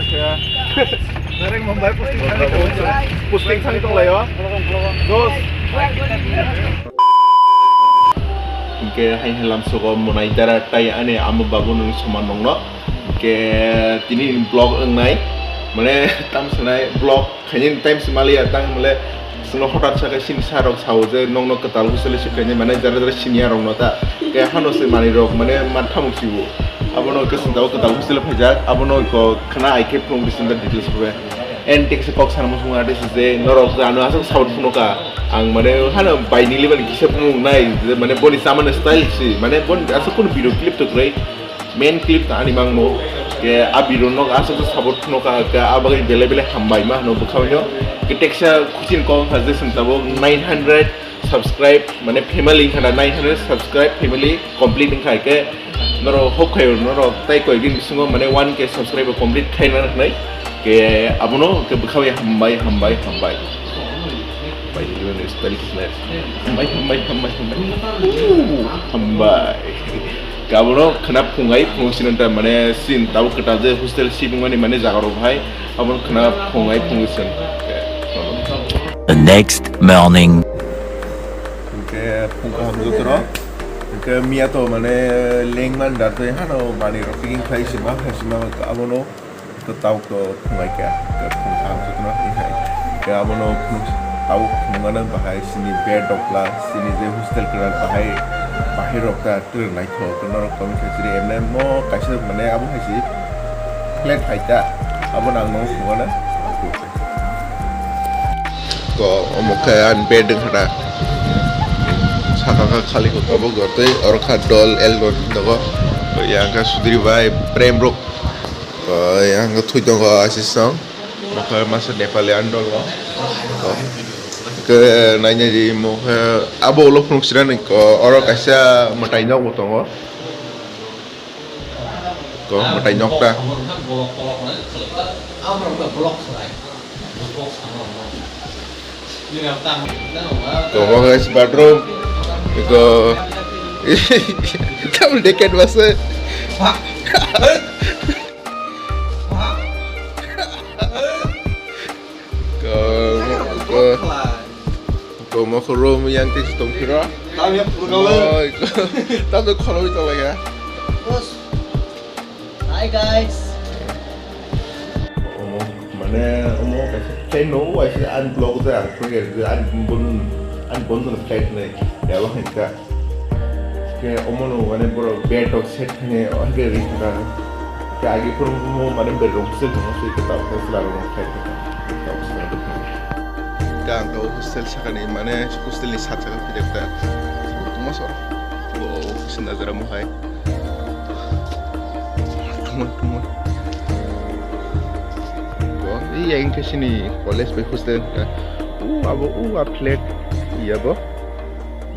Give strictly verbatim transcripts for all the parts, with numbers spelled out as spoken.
Direct Mumbai posting thangwi tonglaio. Posting thangwi tonglaio. Dos. Hingke hai hai lamsogo monai dara tai ani amo babu nung soman nongno. Hingke tini vlog wngnai. Mane tam sanai vlog khaini time se maliya tang male Chwngno hotat sakhe sini sa rok sao je nokno kwtal hostel se khainai mane jara jara siniya rokno ta. Khe hano se manwi rok mane manthamung sibo. Abono khe chwng tabuk kwtal hostel phaijak, abono ko khna ai khe phunuk bisinda details rwbe. En tik se kok sana muchung ate se je norok je ano aswk sao phunukha. Ang mane hano bai nili mani kisa phunuk nai je mane boni chamani style si mane boni aswk kunu video clip to kwrwi. Main clip ta ani mangmo. Ke a video no aswk support no ka, ka a bagwi belai belai hambai ma hano bwkha o. Ke teksa khuchin kok wngkha je swngjabo nine hundred subscribe, mane family wngkha na, nine hundred subscribe family complete wngkha ke norok hope khaio, norok tai koi din bisingo mane one K subscribe complete khaina hinwi. Ke abono ke bwkha o hambai, hambai, hambai. Hambai, hambai, hambai, hambai. Ooh, hambai. Abono khna phungai phung sinanta mane sin tau kwtal je hostel sibung mani mane jaga rok hai abono khna phungai phung sin. The next morning. Ke phung kaham jotoro. Ke miya to mane lengman dar tei hano mani rok picking khai sima khai sima abono. To tau to phungai kha, to phung ang jotono hai hai. Khe abono phung tau phungmano bahai sini bed rok la, sini je hostel kwrak bahai, bahai rok ta twrwng naithok, norok comment khai siri, emne mo kaisa mane abo hai si flat hai ta, abo nang no phungmano. Ko omo khe an bed wngkha da. Saka kha khali kho tabuk tei oro kha dol elgon dogo. Yang kha sudri bai prem rok. Yang thui tongo asisong. Mokhe masa Nepali andol o. Ke naina di mokhe abo ulo phunuk sirani ko oro kaisa mwtai nok bo tongo. Ko mwtai nok ta. Ko mokhe bathroom. Ko double decker bus. Ko, ko, ko mokhe room yang tik tong phiro. Tam ya purgawe. Oi, ko, tam to khoroi to ya. Bos. Hi guys. Omo, mane, omo kaisa chain no, waisa an blog de ang, an bun, an bun flight ne, ya lo hekta. Ke omono mane borok bed rok set khainai o hai khe ring thangkha. Ke agi phuru mo mane bed rok hostel thangma swi khe tabuk khe chwla rok khai khe tabuk chwla rok khai. Ke ang khe o hostel sakani mane hostel ni sat saka phai rwkha. Tongma sor. O hostel najara mo hai. Tongma tongma. O ei yang khe sini college bai hostel kha. U abo u a flat. Iya bo.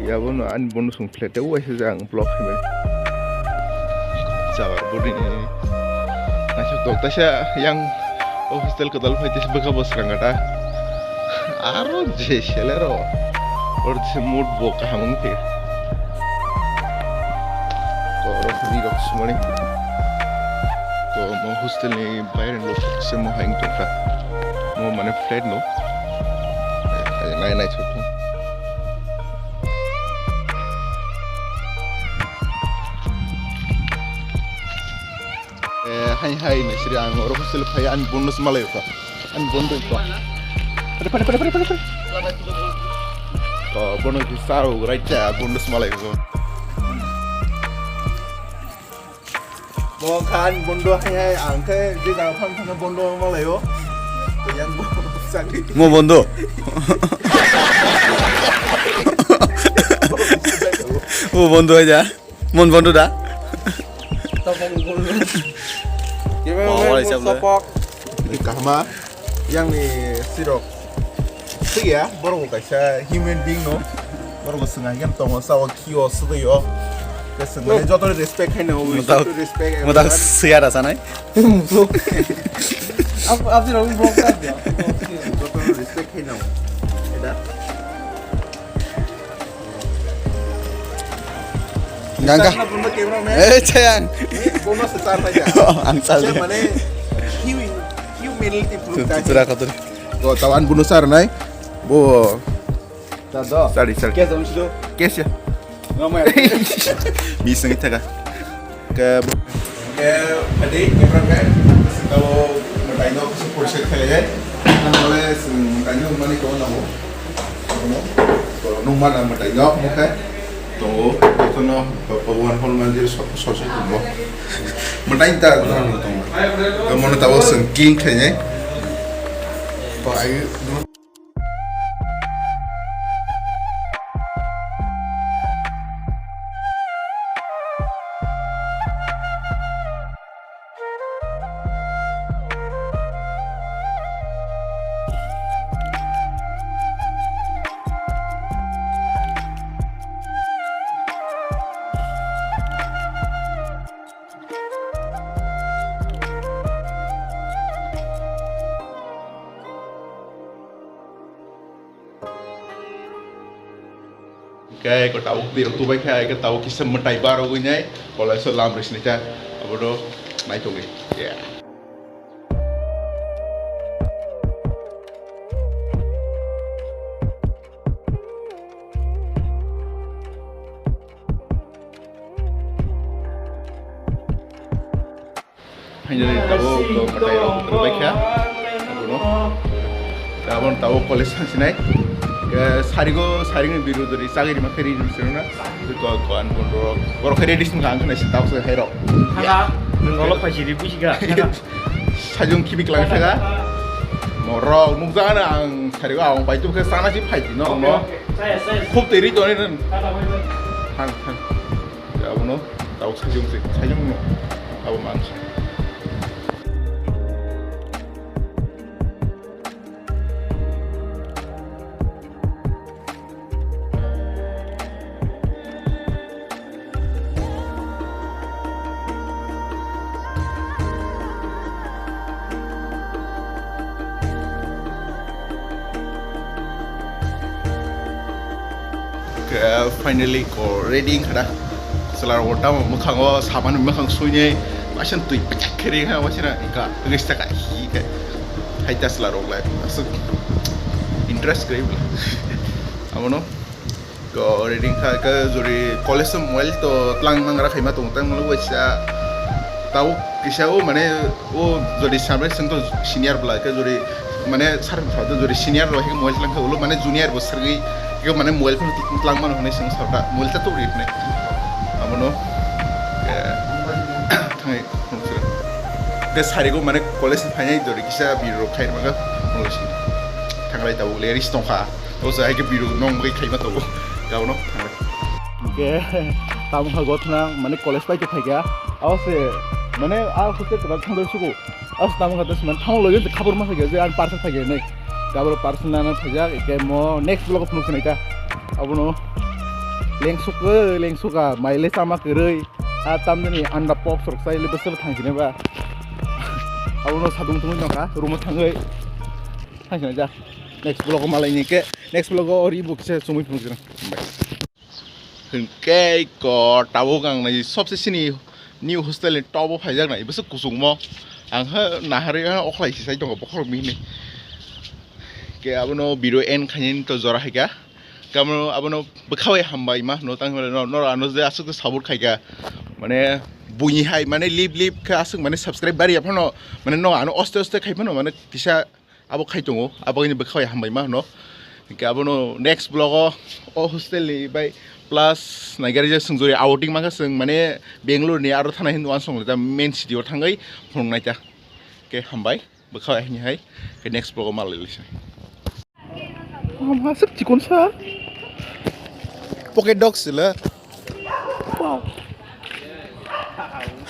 Iya bo no ani bono song. Khlai tei waisa je ang vlog khaimani. Jaga body ni. Naisok tok taisa yang o hostel kwtal phai tei bwkha bo swrang kata. Aro je sele ro. Or je mood bo kaham wng khe. Ko oro ri rok sumani. Ko mo hostel ni bayar ni lok se mo haing tongkha. Mo mane flat no. Nai nai sok. Eh, hai hai, naisiri ang oro hostel phai, ani bonus malai kha. Ani bonus kha. Pare, pare, pare, pare, pare, pare. To, bonus kisa, right cha, bonus malai kha. Mo khan bondo hai hai ang khe je jaga phan thangna bondo malaio. To yang bo sagri. Mo bondo. Mo bondo hai ja. Mon bondo da. Topok bondo. Kebe mo wala mo isap le. Topok. Kahma yang ni sirok. Siya, borok bo kaisa human being no. Borok bo swnga hiyan tongo sao. Kio swtwi o. Ke swngmani joto respect khaina o, mudak, joto respect, mudak everyone. Siya rasa nai. Ap-, apni rok vlog kar dia. Joto respect khaina o. Eda. Gangga. Camera man. Eh, Chayang. Eh, bono se tar paja. Ang sal. Mane, hiwi. Humility proof ta. Tutura katur. Go tawan bunu sar nai. Bo. Ta do. Sari, sari. Kes am sido. Kes ya. Ngama ya. Bising itaga. Ke, ke, adi, ke, ke, ke, sing tao, matai no, sing porse khele, eh. Nang ole, sing, matai no, mani ko na ho. Ano, to, nung mana matai no, mo khe. To, to no, Bhagwan Hol Mandir so, so, so, to, mo. Matai ta, no, no, to, mo. To, mo no tao, sing, king khele, eh. To, ai, Hingke eko tabuk tirok tubai kha, eko tabuk kisa mwtai barogwi nai, college o lam rwsini kha, abono naitugwi. Yeah. Finally, tabuk to mwtai rok rwbai kha. Abono. Tabuk tabuk college thang sinai. Ke sarigo, saring ni biru dori, sagiri ma khe ri dori sirona. Ko, ko, an pun rok. Borok khe ready sing kha, ang khe nai si tabuk se hai rok. Thanga, nwng nolo phai siri buji kha. Sajung khibi klang thaga. Morok, nukjagano ang sarigo, ang bai tu khe sana si phai di, no, no. Khub teri to ni. Thang, thang. Abono tabuk sajung se, sajung no. Abo mansa. Ke finally ko ready wngkha da. Chwla rok tamo mwkhango saban mwkhang suinai waisa twi pechak khe ri ha waisa na ka twgwi sta ka hi khe hai ta chwla rok lai aswk interest kwrwi bwla. Abono ko ready wngkha khe jori college mobile to tlang nangra khaima tong tang waisa tau kisa o mane O jodi sabai sengto senior bwla khe jodi mane sar kha jodi senior rok hai mobile tlang khe ulo mane junior bo sergwi khe mane mobile phano tlang mano hinwi seng sarda mobile ta tori hinwi abono khe thangai khe sarigo mane college ni phainai jodi kisa biro khai manga thanglai tabuk le ris tongkha o se hai khe biro nong bai khaima tabuk gabno thanglai. Hingke tamo kha gotna mane college pai to phaikha. Abo se mane a hostel kwtal thangdoi sugo. Abo se tamo kha dos mane tamo logi khabor ma phaikha je ang parcel phaikha hinwi. Gabro parcel nana phaijak, hingke mo next vlog phunuk sinai ta. Abono lengsuk, lengsuk a maile chama kwrwi. A tamni anda pok sorok sai le bwswk thang sini ba. Abono sadung thungwi nokha, room o thangwi. Thang sinai ja. Next vlog o malai ni ke, next vlog o ori bo kisa chumui phunuk sinai. Hingke ko tabuk ang nai sobse sini new hostel ni top o phaijak nai bwswk kuchukmo ang ha naharwi ha okhlai si sai tongo bokhorok bini ke abono video end khainani to jora haika kamo abono bwkhao hambai ma no tang no no ano je aswk support khaika mane buini hai mane lip lip khe aswk mane subscribe bari aphano mane no ano oste oste khai phano mane kisa abo khai tongo, abo ni bwkhao hambai ma hwno. Hingke abono next vlog o, o hostel ni bai plus naigari je swngjori outing mangkha chwng mane Bangalore ni aro thana hinwi uansong le ta main city o thangwi phunuk nai ta. Ke hambai, bwkhao hai ni hai, ke next vlog o malai lisa. Mama sik chikon sa. Pocket dog sila. Wow.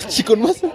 Chikon masa.